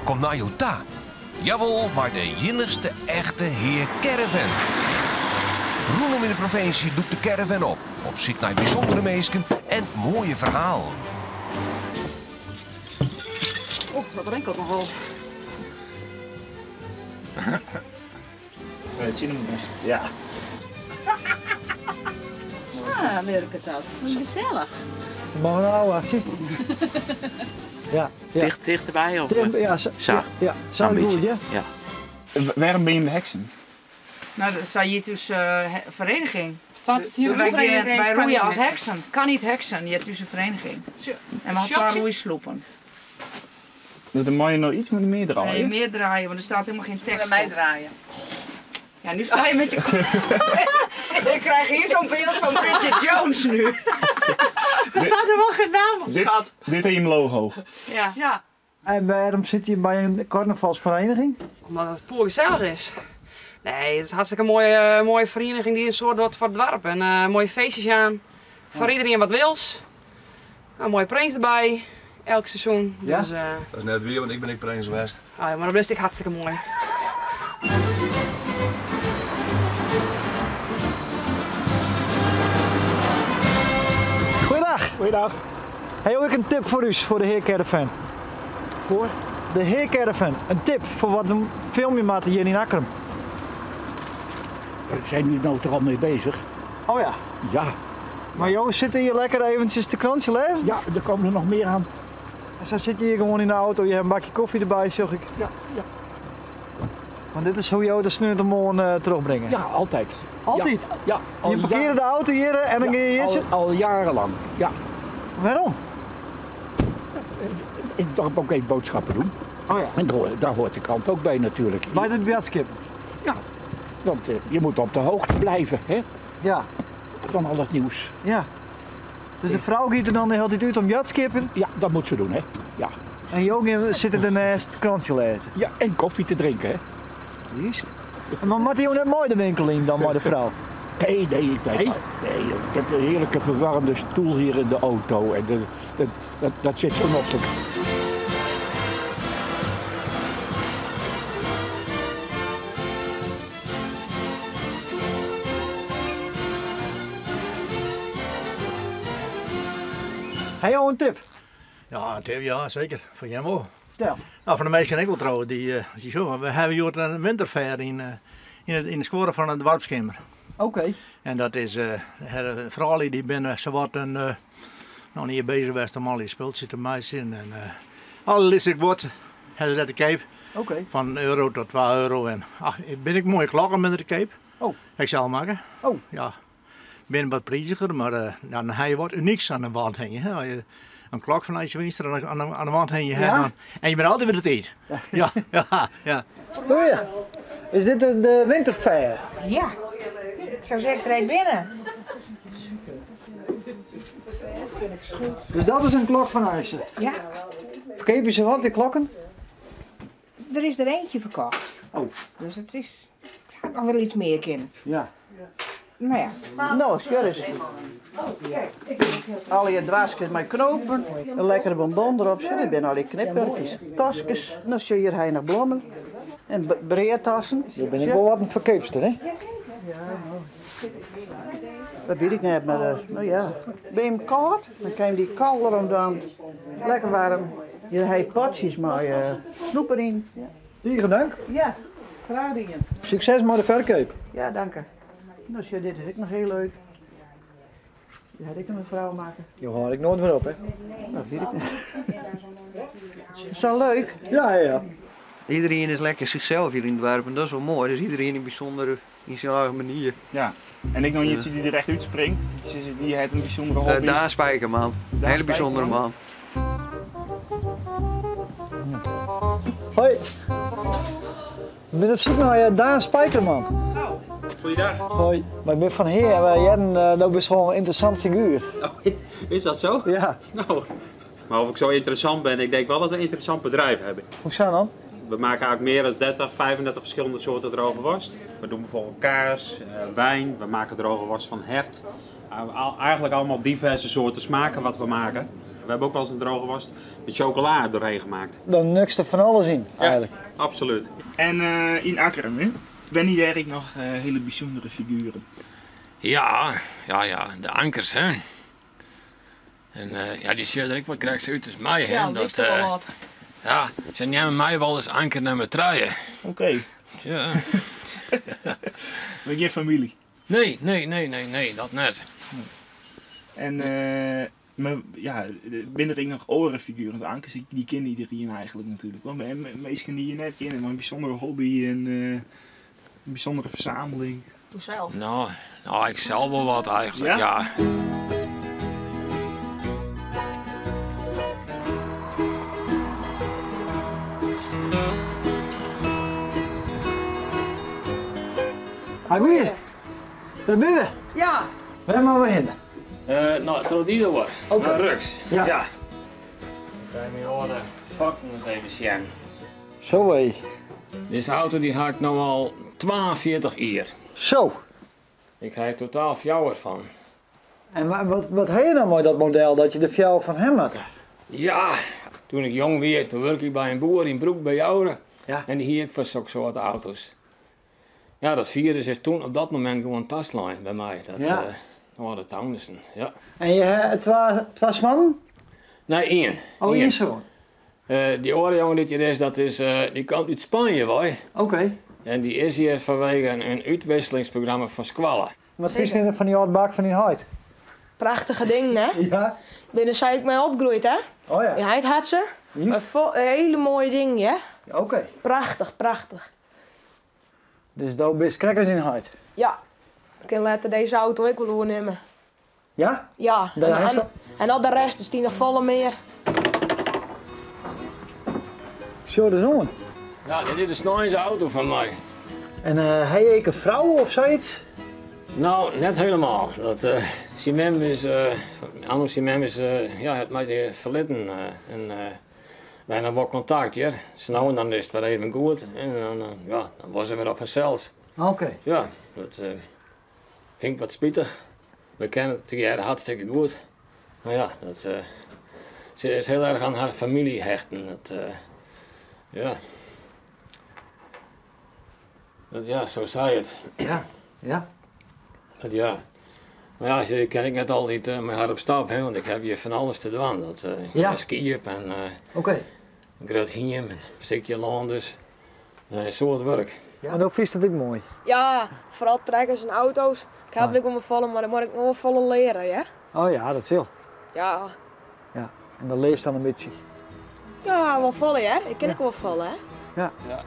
komt nei jo ta. Jawol, mei de iennichste echte Hear Caravan. Rûnom yn de provinsje dûkt de caravan op, op syk nei bysûndere minsken en moaie ferhalen. Oh, dat rinkelt nochal. Ja. Sa wurket dat. Wat gesellich. Moai nou, Archie. Ja, ja. Ticht, tichterby? Of? Ja, sa. Sa. Ja, sa goed, ja. Ja. Wêrom binne jim de heksen? Nou, dat sa hjit ús vereniging. Staat het hier op de Wij, vereniging? wij Kan roeien niet als heksen. heksen. Kan niet heksen, je hebt dus een vereniging. En we hadden twee roeisloepen. Dan moet je nog iets met meer draaien. Nee, meer draaien, want er staat helemaal geen tekst Bij mij op. draaien. Ja, nu sta je met je Ik krijg hier zo'n beeld van Bridget Jones nu. Er staat er wel geen naam op, Dit, schat. dit is je logo. Ja. Ja. En waarom zit je bij een carnavalsvereniging? Omdat het poer gezellig is. Nee, het is een hartstikke mooie, mooie vereniging die een soort wordt voor het dorp. En mooie feestjes aan. Voor iedereen wat wils. Een mooie prins erbij. Elk seizoen. Ja? Dus, Dat is net weer, want ik ben ik prins West. ah ja, maar dat is ik hartstikke mooi. Goeiedag. Goeiedag. Hey, ook een tip voor u, voor de Heer Caravan. Voor? De Heer Caravan, een tip voor wat een filmpje maken hier in Akkrum. Zijn jullie nou toch al mee bezig? Oh ja. Ja. Maar jongens zitten hier lekker eventjes te krantje lezen? Ja, er komen er nog meer aan. En zo zit je hier gewoon in de auto, je hebt een bakje koffie erbij, zeg ik. Ja, ja. Want dit is hoe jou de sneurtemon terugbrengen. Ja, altijd. Altijd? Ja, ja, al Je parkeert de auto hier en dan ja, ga je hier al, zitten? al jarenlang, ja. Waarom? In het dorp ook even boodschappen doen. Oh ja. En daar hoort de krant ook bij natuurlijk. Bij het bedskip? Ja, want je moet op de hoogte blijven, hè? Ja. Van al het nieuws. Ja. Dus de vrouw gaat er dan de hele tijd uit om jatskippen? Ja, dat moet ze doen, hè? Ja. En Johan zit er ernaast krantje lezen? Ja, en koffie te drinken, hè? Juist. En maar moet hij ook net mooi de winkel in dan, maar de vrouw? Nee, nee, ik blijf. Nee? Nee, ik heb een heerlijke verwarmde stoel hier in de auto. En dat zit zo noffelijk. Hey, joh, een tip? Ja, een tip, ja, zeker. Van jij wel. Vertel. Nou, van de meesten ken ik wel trouwen. Die zo. We hebben hier een winterfair in de score van het dorpskamer. Oké. En dat is, vooral die binnen zowat een, nog niet bezig geweest om al die spultjes te maken. En alle lissig wordt, hebben ze dat de cape. Oké. Van een euro tot 2 euro. En ach, ben ik mooie klokken met de cape. Oh. Ik zal maken. Oh. Ja. Ben wat prijziger, maar dan heb je wat unieks aan de wand hangen. Hè? Als je een klok van IJsselwinster aan de wand hangen, hè, Ja? dan, en je bent altijd weer de tijd. Ja, ja, ja. Goeie. Is dit de winterfair? Ja. Ik zou zeggen, treed binnen. Dus dat is een klok van IJssel? Ja. Verkeep je ze wat, die klokken? Er is er eentje verkocht. Oh. Dus het is, het gaat nog wel iets meer in. Ja. Nou ja. Nou, scheur eens. Al je dwaasjes met knopen, een lekkere bonbon erop, zo, dat zijn al die knipwerkjes. Tasjes, dan zie je hier heinig bloemen. En breedtassen. Nu ben ik wel wat een verkeepster, hè? Dat weet ik niet, maar nou ja. Ben je hem koud, dan kan je die kolder om dan. Lekker warm. Je hebt potjes met snoep erin. Ja. Dieren dank. Ja, graag dingen. Succes met de verkoop. Ja, dank je. Nou, zie je, dit is ook nog heel leuk. Die had ik een vrouw maken. Die haal ik nooit meer op, hè? Dat weet ik niet. Is dat leuk? Ja, ja, ja. Iedereen is lekker zichzelf hier in het dorp en dat is wel mooi. Dus iedereen is bijzonder in zijn eigen manier. Ja. En ik nog iets die er echt uitspringt. Die heeft een bijzondere hobby. Daan Spijkerman. Een hele bijzondere man. Hoi. Ik ben op zoek naar Daan Spijkerman. Goeiedag. Hoi. Maar ik ben van Heer en wij hebben nou best wel een interessant figuur. Oh, is dat zo? Ja. Nou, maar of ik zo interessant ben, ik denk wel dat we een interessant bedrijf hebben. Hoe zou dan? We maken eigenlijk meer dan 30, 35 verschillende soorten droge worst. We doen bijvoorbeeld kaas, wijn, we maken droge worst van hert. Eigenlijk allemaal diverse soorten smaken wat we maken. We hebben ook wel eens een droge worst met chocola er doorheen gemaakt. Dan nukst er van alles in, eigenlijk. Absoluut. En in Akkrum, hè? Ben je daar ook nog hele bijzondere figuren? Ja, ja, ja, de ankers, hè. En ja, die zullen er ook wel krijgen uit als mij, hè. Ja, dat er wel op. Ja, ze nemen mij wel eens anker nummer 3. Oké. Ja. Ben je familie? Nee, nee, nee, nee, nee, dat net. En maar, ja, binnen er nog andere figuren? Want ankers, die kennen iedereen eigenlijk natuurlijk. Want mensen die je net kennen, maar een bijzondere hobby en een bijzondere verzameling. Doe zelf. Nou, ik zelf wel wat eigenlijk, Ja? ja. Hi, buur. Daar ben je. Ja. Waar moeten we heen? Nou, tot ieder hoor. Oké. Naar Rux. Ja. Ja. Dan kan je orde fokken eens even zien. Zo hé. Deze auto die haak ik nou al 42 jaar. Zo. Ik krijg totaal fjouwer van. En wat heb je nou mooi dat model dat je de fjouwer van hem had? Ja, toen ik jong was, toen werkte ik bij een boer in Broek bij Jouren. Ja. En die hier voor zulke soort auto's. Ja, dat virus is toen op dat moment gewoon taslijn bij mij. Dat, Ja. Nou, dat Townissen, ja. En je hebt twee mannen? Nee, één. Oh, één zoon. Die andere jongen die hier is, die komt uit Spanje, hoor. Oké. En die is hier vanwege een uitwisselingsprogramma van Squallen. Wat vind je van die oude bak van die huid? Prachtige dingen, hè? Ja. Binnen zei ik mij opgroeid, hè? Oh ja. Ja, hij had ze. Maar hele mooie dingen, hè? Oké. Prachtig, prachtig. Dus dat is crackers in huid. Ja. Ik kan later deze auto ook wel overnemen. Ja? Ja. De rest En al de rest is die nog volle meer. Zo, de zon. Ja, dit is de snelste auto van mij. En hij heeft een vrouw of zoiets? Nou, net helemaal. Dat, Simem is, Anno Simem is, ja, het mij verlitten. En bijna wel contact, ja. Dus nou en dan is het weer even goed. En dan, ja, dan was ze weer op haarzelf. Oké. Ja, dat vind ik wat spijtig. We kennen het hier hartstikke goed. Maar ja, dat, ze is heel erg aan haar familie hechten. Dat, ja. Dat, ja, zo zei het. Ja, ja. Dat, ja. Maar ja, ze ken ik net altijd met haar op stap, hè, want ik heb hier van alles te doen. Dat, Ja. skiën en Oké. een groot hiem en een stukje land, dus een soort werk. Ja, maar dat vind ik mooi. Ja, vooral trekkers en auto's. Ik heb ik om me vallen, maar dan moet ik nog wel vallen leren, hè? Oh ja, dat zal. Ja. Ja, en dat leest dan een beetje. Ja, wel vallen, hè? Ik ken ook wel vallen, hè? Ja. Ja.